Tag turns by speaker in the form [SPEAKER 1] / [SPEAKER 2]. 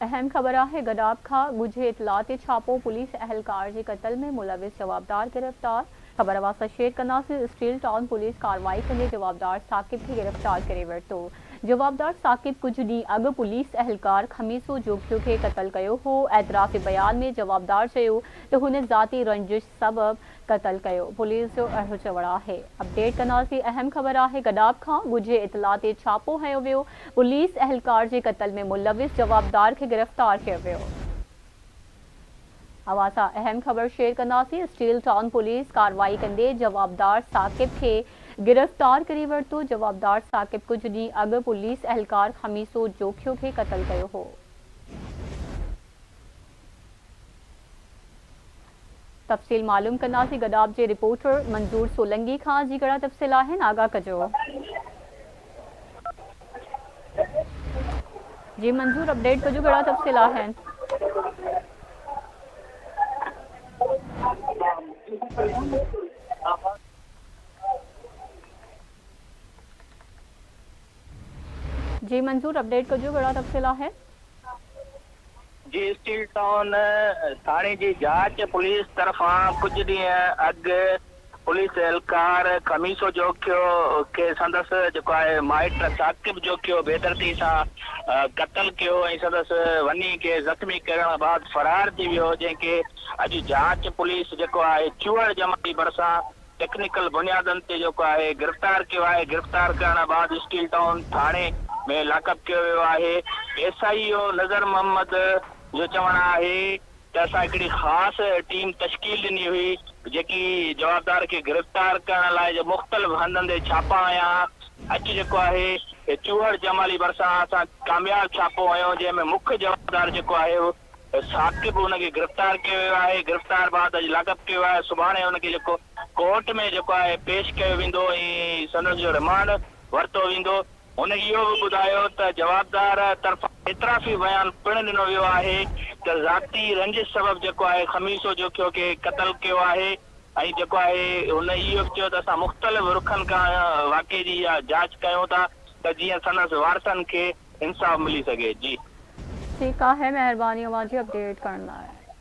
[SPEAKER 1] اهم خبر آهي گڏاپ کان ڳجهي اطلاع تي ڇاپو، پوليس اهلڪار جي قتل ۾ ملوث جوابدار گرفتار، خبر اوهان سان شيئر ڪنداسين، اسٽيل ٽائون پوليس ڪارروائي ڪندي جوابدار ثاقب کي گرفتار ڪري ورتو، جوابدار ثاقب ڪجهه ڏينهن اڳ پوليس اهلڪار خميسو جوکيو کي قتل ڪيو هو، اعترافي بيان ۾ جوابدار چيو ته هن ذاتي رنجش سبب قتل ڪيو، پوليس جو اهڙو چوڻ آهي. اپڊيٽ ڪنداسين اهم خبر آهي گڏاپ کان ڳجهي اطلاع تي ڇاپو هنيو ويو، پوليس اهلڪار جي قتل ۾ ملوث جوابدار کي گرفتار ڪيو ويو. اوهان سان اهم خبر شيئر ڪنداسين اسٽيل ٽائون پوليس ڪارروائي ڪندي جوابدار ثاقب کي گرفتار ڪري ورتو، جوابدار ثاقب ڪجهه ڏينهن اڳ پوليس اهلڪار خميسو جوکيو کي قتل ڪيو هو. تفصيل معلوم ڪنداسين گڏاپ جي رپورٽر منظور سولنگي کان جي ڪهڙا تفصيل آهن آگاهه ڪجو. جي منظور اپڊيٽ ڪجو ڪهڙا تفصيل آهن. جي منظور اپڊيٽ ڪجو ڪهڙا تفصيل آهن.
[SPEAKER 2] جي اسٽيل ٽائون ٿاڻي جي جاچ پوليس طرفان ڪجهه ڏينهن اڳ پوليس اهلڪار خميسو جوکيو کي سندس جيڪو آهي مائٽ ثاقب جوکيو بيدردي سان قتل ڪيو ۽ سندس وني کي زخمي ڪرڻ بعد فرار ٿي ويو جنهن کي اڄ جاچ پوليس جيڪو آهي چوهڙ جمالي ڀرسان ٽيڪنيڪل بنيادن تي جيڪو آهي گرفتار ڪيو آهي، گرفتار ڪرڻ بعد اسٽيل ٽائون ٿاڻي ۾ لاڪ اپ ڪيو ويو آهي، ايس I او نظر محمد جو چوڻ آهي ته اسان هڪڙي خاص ٽيم تشڪيل ڏني هئي جيڪي جوابدار کي گرفتار ڪرڻ لاء جو مختلف هنڌن تي ڇاپا هنيا اڄ جيڪو آهي چوهڙ جمالي ڀرسان اسان ڪامياب ڇاپو هنيو جنهن ۾ مک جوابدار جيڪو آهي ثاقب ان کي گرفتار ڪيو ويو آهي، گرفتار بعد اڄ لاڪ اپ ڪيو ويو آهي، سڀاڻي ان کي جيڪو ڪورٽ ۾ جيڪو آهي پيش ڪيو ويندو ۽ سندس جو رمانڊ ورتو ويندو. هن اهو به ٻڌايو ته جوابدار طرفان اعترافي بيان پڻ ڏنو ويو آهي ته ذاتي رنجش سبب جيڪو آهي خميسو جوکيو کي قتل ڪيو آهي ۽ جيڪو آهي هن اهو به چيو ته اسان مختلف رخن کان واقعي جي اها جاچ ڪيون ٿا ته جيئن سندس وارثن کي انصاف ملي سگهي. جي.
[SPEAKER 1] ٺيڪ آهي مهرباني اوهان جي اپڊيٽ ڪرڻ لاء.